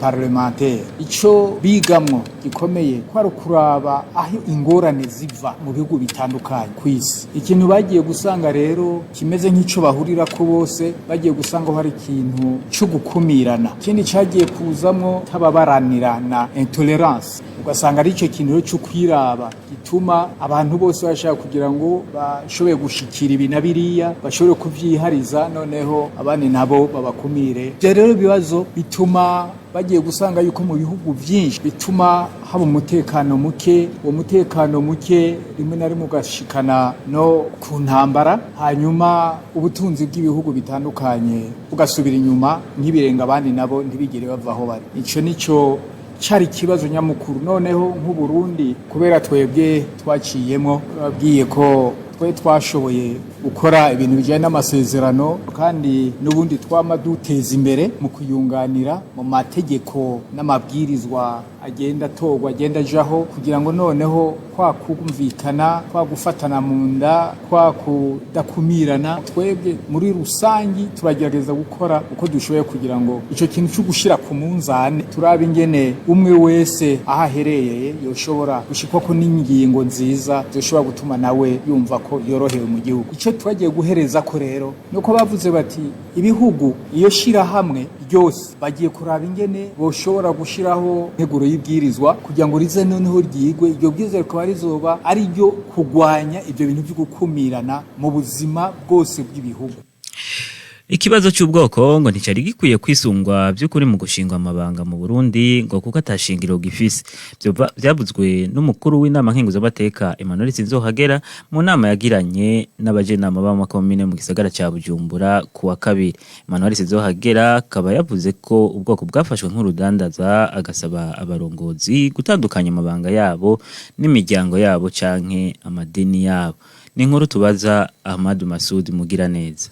Interparlementaire, ico bigamwo gikomeye kwari ukuraba aho ingorane ziva mu bihugu bitandukanye kw'isi. Ikintu bagiye gusanga rero kimeze nk'ico bahurirako bose, bagiye gusanga hari ikintu co gukumirana. Ikindi cagiye kuzamwo tababaranira na intolerance, ugasanga ari ico kintu rero co kwiraba gituma abantu bose bashaka kugira ngo bashobore gushikira ibi na biriya, bashobore kuvyihariza, noneho abandi nabo babakumire. Ivyo rero bibazo bituma bagiye gusanga yuko mu bihugu vyinshi bituma haba umutekano muke. Uwo mutekano muke rimwe na rimwe ugashikana no ku ntambara, hanyuma ubutunzi bw'ibihugu bitandukanye bugasubira inyuma nk'ibirenga, abandi nabo ntibigere bava aho bari. Ico nico cari ikibazo nyamukuru. Noneho nk'Uburundi, kubera twebwe twaciyemo, babwiye ko twe twashoboye gukora ibintu bijyanye n'amasezerano, kandi n'ubundi twama duteza imbere mu kuyunganira mu mategeko n'amabwirizwa agenda atorwa, agenda ajaho, kugira ngo noneho kwa kumvikana, kwa gufatana mu nda, kwa kudakumirana, twebwe muri rusangi turagerageza gukora uko dushoboye kugira ngo ico kintu cyo gushira ku munzane, turabe ingene umwe wese aho aherereye yoshobora gushikwako n'ingingo nziza zoshobora gutuma nawe yumva ko yorohewe mu gihugu. Ico twagiye guhereza ko rero nuko bavuze bati ibihugu, iyo shirahamwe ryose, bagiye kuraba ingene boshobora gushiraho integuro y'ibwirizwa kugira ngo rize noneho ryigwe. Iryo bwirizwa rikaba rizoba ari ryo kugwanya ivyo bintu vyo gukumirana mu buzima bwose bw'ibihugu. Ikibazo cy'ubwoko ngo nticari gikwiye kwisungwa by'ukuri mu gushingwa amabanga mu Burundi, ngo kuko atashingiro gifise. Vyavuzwe n'umukuru w'inama nkenguzamateka Emmanuel Sinzohagera mu nama yagiranye n'abajenama b'amakomine mu gisagara ca Bujumbura ku wa kabiri. Emmanuel Sinzohagera akaba yavuze ko ubwoko bwafashwe nk'urudandaza, agasaba abarongozi gutandukanya amabanga yabo n'imiryango yabo canke amadini yabo. Ni inkuru tubaza Ahmadu Masud Mugiraneza.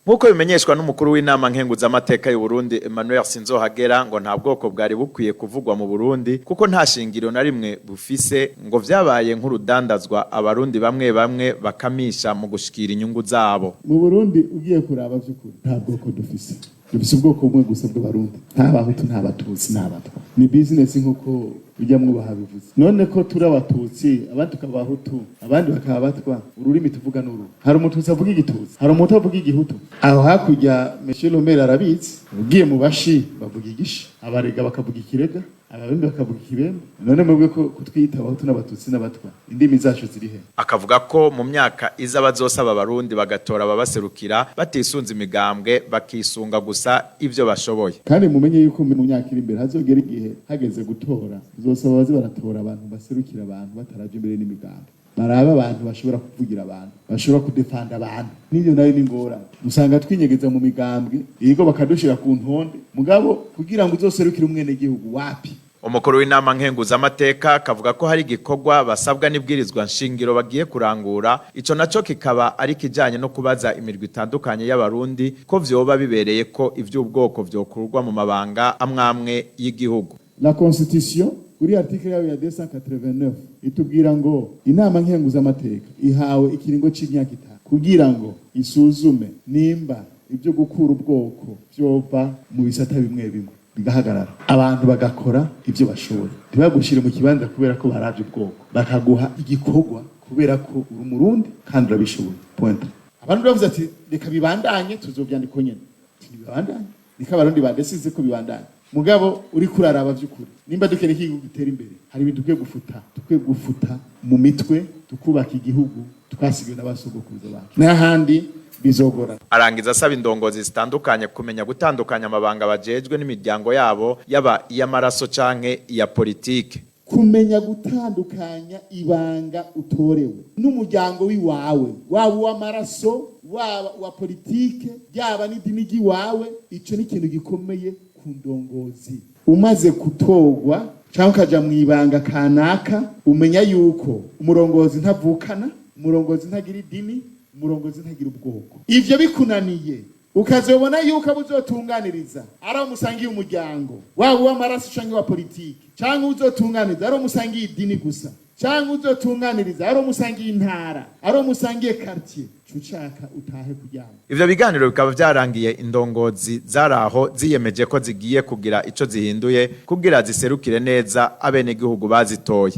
Nk'uko bimenyeshwa n'umukuru w'inama nkenguzamateka y'u Burundi Emmanuel Sinzohagera, ngo nta bwoko bwari bukwiye kuvugwa mu Burundi kuko nta shingiro na rimwe bufise, ngo vyabaye nk'urudandazwa abarundi bamwe bamwe bakamisha mu gushikira inyungu zabo. Mu Burundi, ugiye kuraba vy'ukuri, nta bwoko dufise. Dufise ubwoko bumwe gusa bw'Abarundi. Nta Bahutu, nta Batutsi, nta Batwa. Ni business nk'uko bijya mwubaha bivuze. None ko turi Abatutsi, abandi tukaba Abahutu, abandi bakaba Abatwa, ururimi tuvuga n'uru? Hari Umututsi avuga Igitutsi? Hari Umuhutu avuga Igihutu? Aho hakurya, Monsieur le maire arabizi, ugiye mu Bashi bavuga Igishi, Abarega bakavuga Ikirega, Ababembe bakavuga Ikibembe. None mwebwe ko kutwita Abahutu n'Abatutsi n'Abatwa, indimi zacu ziri he? Akavuga ko mu myaka iza bazosaba Abarundi bagatora ababaserukira batisunze imigambwe, bakisunga gusa ivyo bashoboye. Kandi mumenye yuko mu myaka iri imbere hazogera igihe, hageze gutora, uzosaba baze baratora abantu baserukira abantu bataraje imbere n'imigambi, baraba abantu bashobora kuvugira abantu, bashobora kudefanda abantu. N'ibyo nayo ni ingorane. Usanga twinyegeza mu migambwe, yego, bakadushira ku ntonde, mugabo kugira ngo uzoserukire umwenegihugu, wapi. Umukuru w'inama nkenguzamateka akavuga ko hari igikorwa basabwa n'ibwirizwa nshingiro bagiye kurangura, ico naco kikaba ari kijanye no kubaza imirwi itandukanye y'Abarundi ko vyoba bibereye ko ivy'ubwoko vyokurwa mu mabanga amwamwe y'igihugu. La constitution, kuri article yayo ya 289, itubwira ngo inama nkenguzamateka ihawe ikiringo c'imyaka 5 kugira ngo isuzume nimba ibyo gukura ubwoko vyova mu bisata bimwe bimwe bigahagarara, abantu bagakora ibyo bashoboye. Ntibagushire mu kibanza kubera ko baravye ubwoko, bakaguha igikorwa kubera ko uri Umurundi kandi urabishoboye, point. Abantu bavuze ati: "Reka bibandanye, tuzovyandika nyene." Ntibibandanye, niko Abarundi badesize ko bibandanye. Mugabo uri kuraraba vy'ukuri, nimba dukeneye igihugu gitera imbere, hari ibintu dukwiye gufuta, dukwiye gufuta mu mitwe, tukubaka igihugu twasigiwe n'abasogokuruza bacu, n'ahandi bizogorana. Arangiza asaba indongozi zitandukanye kumenya gutandukanya amabanga bajejwe n'imiryango yabo, yaba iy'amaraso canke iya politike. Kumenya gutandukanya ibanga utorewe n'umuryango w'iwawe, waba uw'amaraso, waba uwa politike, yaba n'idini ry'iwawe, ico ni ikintu gikomeye ku ndongozi. Umaze gutorwa cyangwa ukaja mu ibanga kanaka, umenya yuko umurongozi ntavukana, umurongozi ntagira idini, umurongozi ntagira ubwoko. Ivyo bikunaniye. Ukazobona yuko abo uzotunganiriza ari abo musangiye umuryango, waba uw'amaraso canke wa politiki, canke uzotunganiriza ari uwo musangiye idini gusa, canke uzotunganiriza ari uwo musangiye intara, ari uwo musangiye quartier, cucaka utahe kuryama. Ivyo biganiro bikaba vyarangiye indongozi zaraho ziyemeje ko zigiye kugira ico zihinduye kugira ziserukire neza abenegihugu bazitoye.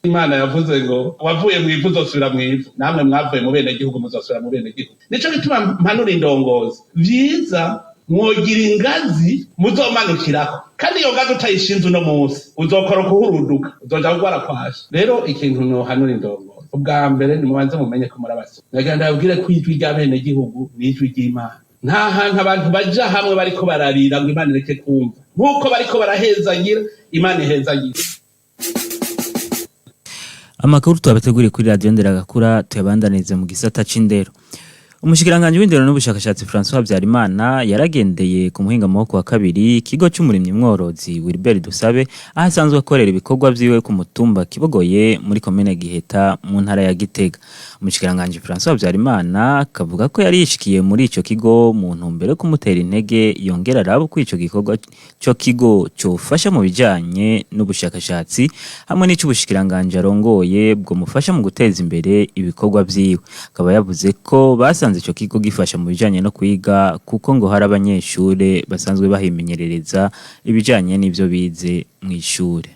Imana yavuze ngo wavuye mu ivu uzosubira mu ivu, namwe mwavuye mu bene gihugu muzosubira mu bene gihugu. Nico gituma mpanura indongozi, vyiza mwogira ingazi muzomanukirako, kandi iyo ngazi utayishinze uno munsi uzokora kuhuruduka, uzoja kugwara kwasha. Rero ikintu nohanura indongozi, ubwa mbere nimubanze mumenye ko muri abasore. Nagira ndababwire ko ijwi ry'abenegihugu ni ijwi ry'Imana. Nta hantu abantu baja hamwe bariko bararira ngo Imana ireke kumva, nk'uko bariko barahezagira, Imana ihezagira. Amakuru twabateguriye kuri Radiyo Nderagakura tuyabandanirize mu gisata c'indero. Umushikiranganji w'indero n'ubushakashatsi François Habyarimana yaragendeye ku muhingamo wo kuwa kabiri ikigo c'umurimyi mworozi Wilbert Dusabe, aho asanzwe akorera ibikorwa vyiwe ku mutumba Kibogoye muri komine Giheta mu ntara ya Gitega. Umushikiranganji François Habyarimana akavuga ko yari yishikiye muri ico kigo mu ntumbero yo kumutera intege, yongera araba uko ico gikorwa co kigo cofasha mu bijanye n'ubushakashatsi hamwe n'ic'ubushikiranganji arongoye bwomufasha mu guteza imbere ibikorwa vyiwe. Akaba yavuze ko basanze ico kigo gifasha mu bijanye no kwiga, kuko ngo hari abanyeshure basanzwe bahimenyerereza ibijanye n'ivyo bize mw'ishure.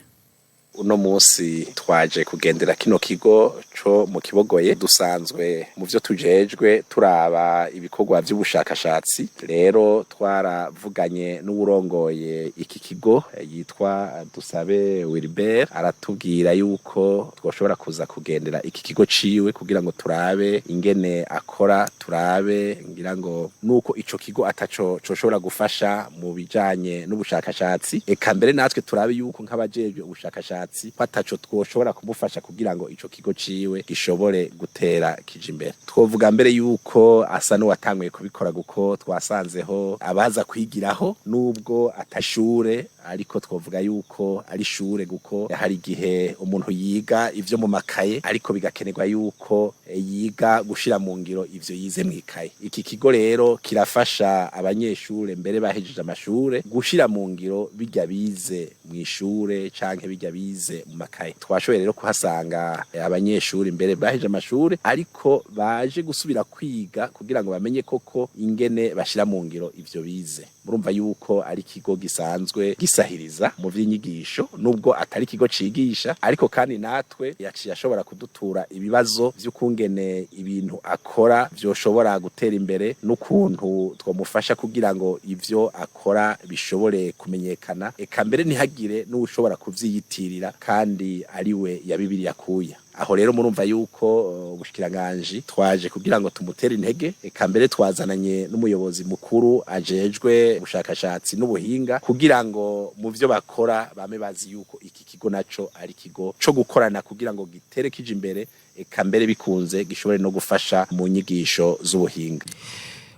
Uno munsi twaje kugendera kino kigo co mu Kibogoye. Dusanzwe mu vyo tujejwe turaba ibikorwa vy'ubushakashatsi. Rero twaravuganye n'uwurongoye iki kigo yitwa Dusabe Wilbert, aratubwira yuko twoshobora kuza kugendera iki kigo ciwe kugira ngo turabe ingene akora, turabe ngira ngo nuko ico kigo ataco coshobora gufasha mu bijanye n'ubushakashatsi, eka mbere natwe turabe yuko nk'abajejwe ubushakashatsi ko ataco twoshobora kumufasha kugira ngo ico kigo ciwe gishobore gutera kija imbere. Twovuga mbere yuko asa n'uwatanguye kubikora, kuko twasanzeho abaza kwigiraho, nubwo atashure, ariko twovuga yuko ari ishure, kuko hari igihe umuntu yiga ivyo mu makaye ariko bigakenerwa yuko yiga gushira mu ngiro ivyo yize mw'ikaye. Iki kigo rero kirafasha abanyeshure mbere bahejeje amashure gushira mu ngiro bijya bize mw'ishure canke bijya bize mu makaye. Twashoboye rero kuhasanga abanyeshure mbere bahejeje amashure ariko baje gusubira kwiga kugira ngo bamenye koko ingene bashira mu ngiro ivyo bize. Murumva yuko ari ikigo gisanzwe gisahiriza mu vy'inyigisho, nubwo atari ikigo cigisha, ariko kandi natwe yaciye ashobora kudutura ibibazo vy'ukungene ibintu akora vyoshobora gutera imbere n'ukuntu twomufasha kugira ngo ivyo akora bishobore kumenyekana, eka mbere ntihagire n'uwushobora kuvyiyitirira kandi ariwe yabibiriye akuya. Aho rero murumva yuko ubushikiranganji twaje kugira ngo tumutere intege, eka mbere twazananye n'umuyobozi mukuru ajejwe ubushakashatsi n'ubuhinga kugira ngo mu vyo bakora bame bazi yuko iki kigo naco ari ikigo co gukorana kugira ngo gitere kije imbere, eka mbere bikunze gishobore no gufasha mu nyigisho z'ubuhinga.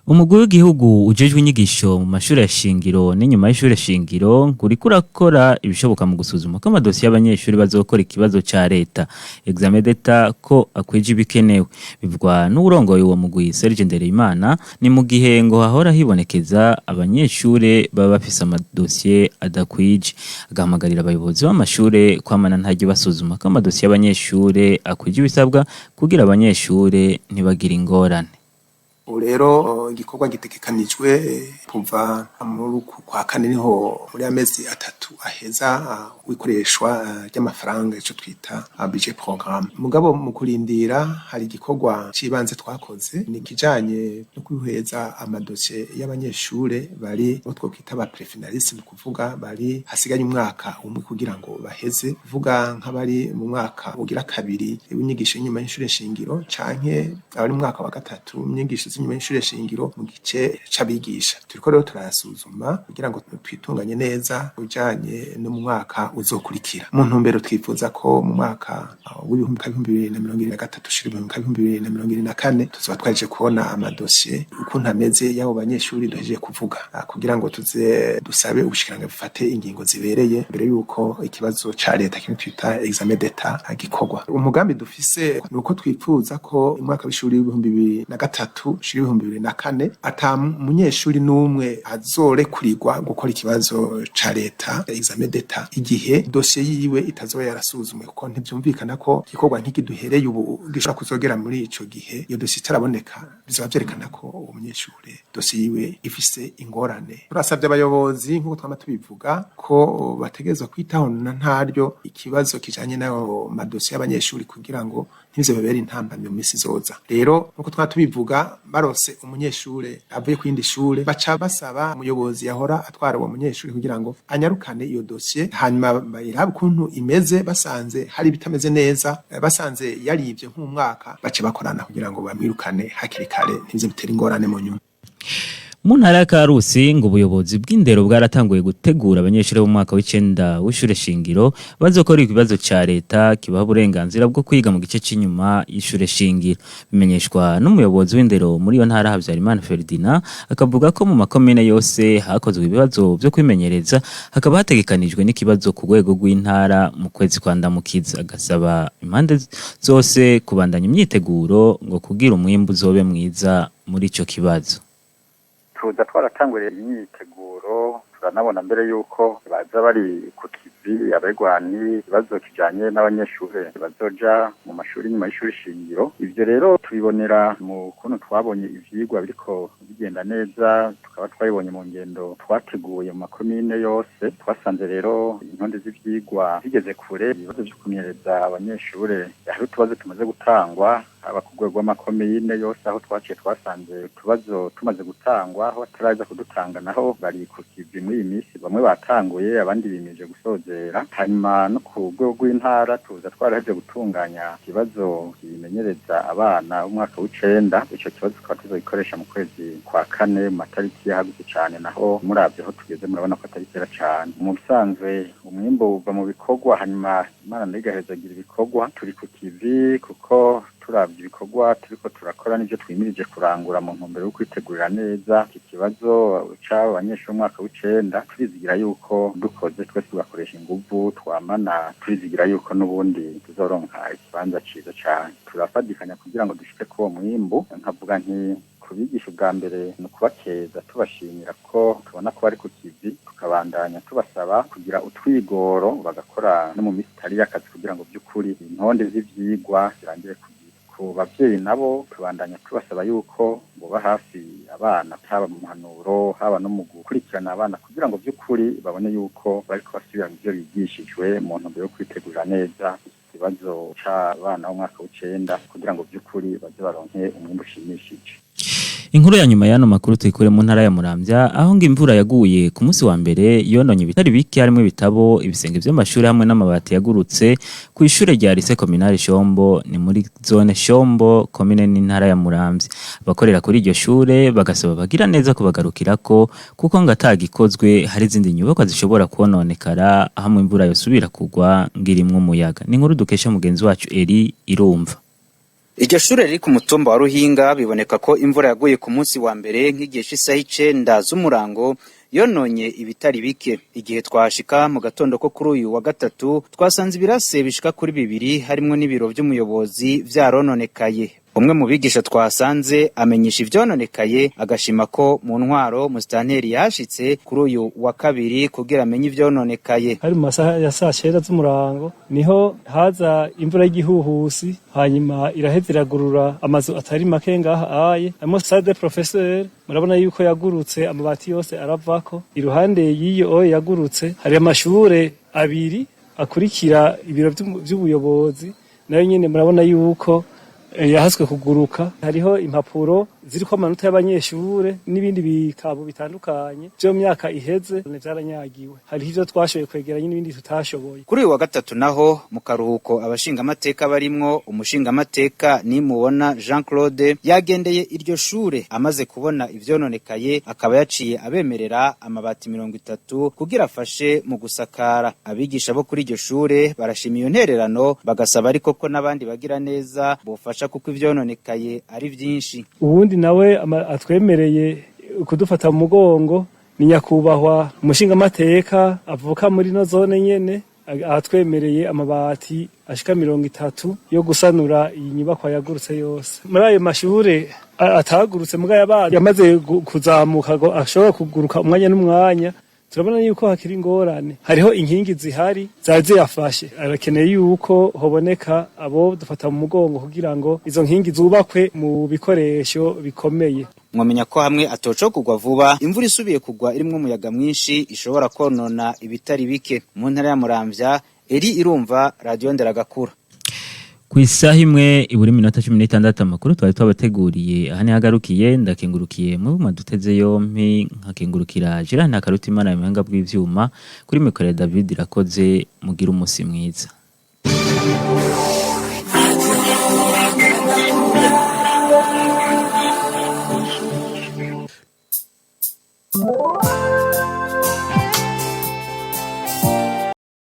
Umugwi w'igihugu ujejwe inyigisho mu mashure ya shingiro n'inyuma y'ishure shingiro uriko urakora ibishoboka mu gusuzuma ko amadosiye y'abanyeshuri bazokora ikibazo ca leta, examen d'État, ko akwije ibikenewe. Bivugwa n'uwurongoye uwo mugwi, Serge Ndereyimana. Ni mu gihe ngo hahora hibonekeza abanyeshure baba bafise amadosiye adakwije. Agahamagarira abayobozi b'amashure kwamana ntaryo basuzuma ko amadosiye y'abanyeshure akwije ibisabwa kugira abanyeshure ntibagire ingorane. Ubu rero igikorwa gitegekanijwe kuva muri uku kwa kane, niho muri amezi 3 aheza ikoreshwa ry'amafaranga, ico twita budget programme. Mugabo mu kurindira hari igikorwa c'ibanze twakoze, ni ikijanye no kwihweza amadosiye y'abanyeshure bari bo twokwita ba préfinalistes, ni ukuvuga bari hasigaye umwaka umwe kugira ngo baheze, kuvuga nk'abari mu mwaka ugira kabiri w'inyigisho y'inyuma y'ishure shingiro canke abari mu mwaka wa gatatu w'inyigisho z'inyuma y'ishure shingiro mu gice c'abigisha. Turiko rero turayasuzuma kugira ngo twitunganye neza ujanye no mu mwaka uzokurikira. Mu ntumbero twifuza ko mu mwaka w'2023 ushira 2024 tuzoba twaje kubona amadosiye ukuntu ameze y'abo banyeshuri duhejeje kuvuga, kugira ngo tuze dusabe ubushikiranganji bufate ingingo zibereye mbere yuko ikibazo ca leta, kimwe twita examen d'État, gikorwa. Umugambi dufise ni uko twifuza ko umwaka w'ishuri w'2003 ushira 2004, ata munyeshuri n'umwe azorekurirwa gukora ikibazo ca leta, examen d'État, igihe dosiye yiwe itazoba yarasuzumwe, kuko ntivyumvikana ko igikorwa nk'iki duhereye ubu gishobora kuzogera muri ico gihe iyo dosiye itaraboneka. Bizoba vyerekana ko uwo munyeshure dosiye yiwe ifise ingorane. Turasavye abayobozi, nk'uko twama tubivuga, ko bategerezwa kwitaho na ntaryo ikibazo kijanye n'ayo madosiye y'abanyeshuri kugira ngo ntibize bibere intambamyi mu misi izoza. Rero nk'uko twama tubivuga, barose umunyeshure avuye ku yindi shure, baca basaba umuyobozi yahora atwara uwo munyeshure kugira ngo anyarukane iyo dosiye, hanyuma bayirabe ukuntu imeze. Basanze hari ibitameze neza, basanze yarivye nk'umwaka, bace bakorana kugira ngo bamwirukane hakiri kare, ntibize bitere ingorane mu nyuma. Mu ntara ya Karusi ngo ubuyobozi bw'indero bwaratanguye gutegura abanyeshuri bo mu mwaka w'icenda w'ishure shingiro bazokora ikibazo ca leta kibaha uburenganzira bwo kwiga mu gice c'inyuma y'ishure shingiro. Bimenyeshwa n'umuyobozi w'indero muri iyo ntara, Habyarimana Ferdinand, akavuga ko mu makomine yose hakozwe ibibazo vyo kwimenyereza, hakaba hategekanijwe n'ikibazo ku rwego rw'intara mu kwezi kwa Ndamukiza, agasaba impande zose kubandanya imyiteguro ngo kugira umwimbu uzobe mwiza muri ico kibazo. Tuza twaratanguriye imyiteguro, turanabona mbere yuko baza bari ku kivi abegwani ikibazo kijanye n'abanyeshure bazoja mu mashuri nyuma y'ishuri shingiro. Ivyo rero tubibonera mu kuntu twabonye ivyigwa biriko bigenda neza, tukaba twabibonye mu ngendo twateguye mu makomine yose. Twasanze rero intonde z'ivyigwa zigeze kure. Ibibazo vyo kumenyereza abanyeshure, hari utubazo tumaze gutangwa haba ku rwego rw'amakomine yose. Aho twaciye twasanze utubazo tumaze gutangwa, aho bataraza kudutanga naho bari ku kivi muri iyi minsi, bamwe batanguye, abandi bimije gusozera. Hanyuma no ku rwego rw'intara tuza twaraheje gutunganya ikibazo kimenyereza abana b'umwaka w'icenda. Ico kibazo tukaba tuzogikoresha mu kwezi kwa kane, mu matariki yahagutse cane. Naho muravye aho tugeze, murabona ko atari kera cane. Mu bisanzwe umwimbu uva mu bikorwa, hanyuma Imana nayo igahezagira ibikorwa. Turi ku kivi kuko turavye ibikorwa turiko turakora n'ivyo twimirije kurangura mu ntumbero yo kwitegurira neza iki kibazo c'abo banyeshuri umwaka w'icenda, turizigira yuko dukoze twese tugakoresha inguvu twamana, turizigira yuko n'ubundi tuzoronka ikibanza ciza cane. Turafadikanya kugira ngo dushike kuri uwo mwimbu. Nkavuga nti kubigisha ubwa mbere ni ukubakeza, tubashimira ko tubona ko bari ku kivi, tukabandanya tubasaba kugira utwigoro bagakora no mu minsi itari y'akazi kugira ngo by'ukuri intonde z'ivyigwa zirangire ku gihe. Ku bavyeyi nabo tubandanya tubasaba yuko boba hafi abana, haba mu mpanuro, haba no mu gukurikirana abana, kugira ngo by'ukuri babone yuko bariko basubira mu vyo bigishijwe mu ntumbero yo kwitegurira neza ikibazo c'abana b'umwaka w'icenda, kugira ngo by'ukuri baze baronke umwimbu ushimishije. Inkuru ya nyuma y'ano makuru tuyikure mu ntara ya Muramvya, aho ngo imvura yaguye ku munsi wa mbere yononye ibitari bike, harimo ibitabo, ibisenge vy'amashuri hamwe n'amabati yagurutse ku ishure rya Lycée Communale Shombo, ni muri zone Shombo, komine n'intara ya Muramvya. Abakorera kuri iryo shure bagasaba bagira neza kubagarukirako, kuko ngo atagikozwe hari izindi nyubakwa zishobora kwononekara hamwe imvura yosubira kugwa ngirimwo umuyaga. Ni inkuru dukesha mugenzi wacu Eri Irumva. Iryo shure riri ku mutumba wa Ruhinga, biboneka ko imvura yaguye ku munsi wa mbere nk'igihe c'isaha 9 z'umurango yononye ibitari bike. Igihe twashika mu gatondo ko kuri uyu wa gatatu, twasanze ibirase bishika kuri bibiri harimwo n'ibiro vy'umuyobozi vyarononekaye. Umwe mu bigisha twasanze amenyesha ivyononekaye, agashima ko mu ntwaro musitanteri yashitse kuri uyu wa kabiri kugira amenye ivyononekaye. Hari mu masaha ya saa 9 z'umurango niho haza imvura y'igihuhusi, hanyuma iraheza iragurura amazu atari make ngaha aye, harimo salle de professeur, murabona yuko yagurutse, amabati yose aravako. Iruhande y'iyo oye yagurutse hari amashure abiri akurikira ibiro vy'ubuyobozi, nayo nyene murabona yuko yahaswe kuguruka. Hariho impapuro ziriko amanota y'abanyeshure n'ibindi bitabo bitandukanye vyo mu myaka iheze vyaranyagiwe. Hariho ivyo twashoboye kwegeranya n'ibindi tutashoboye. Kuri uyu wa gatatu naho, mu karuhuko abashingamateka barimwo, umushingamateka Nimubona Jean Claude yagendeye iryo shure. Amaze kubona ivyononekaye, akaba yaciye abemerera amabati 30 kugira afashe mu gusakara. Abigisha bo kuri iryo shure barashima iyo ntererano, bagasaba ariko ko n'abandi bagira neza bofasha kuko ivyononekaye ari vyinshi. Uwundi nawe atwemereye kudufata mu mugongo ni nyakubahwa umushingamateka avuka muri no zone nyene. Ahatwemereye amabati ashika 30 yo gusanura iyi nyubakwa yagurutse yose. Muri ayo mashure atagurutse muga yabana yamaze kuzamuka ngo ashobora kuguruka umwanya n'umwanya, turabona yuko hakiri ingorane. Hariho inkingi zihari zari ziyafashe, arakeneye yuko hoboneka abo dufata mu mugongo kugira ngo izo nkingi zubakwe mu bikoresho bikomeye. Mwamenya ko hamwe atoco kugwa vuba, imvura isubiye kugwa irimwo umuyaga mwinshi ishobora konona ibitari bike. Mu ntara ya Muramvya, Eri Irumva, Radio Nderagakura. Ku isaha 1 ibura iminota 16, amakuru twari twabateguriye aha nihagarukiye. Ndakengurukiye mu maduteze yompi, nkakengurukira Gerard Ntakarutimana mu buhinga bw'ivyuma. Kuri mikoro ya David Irakoze. Mugira umusi mwiza.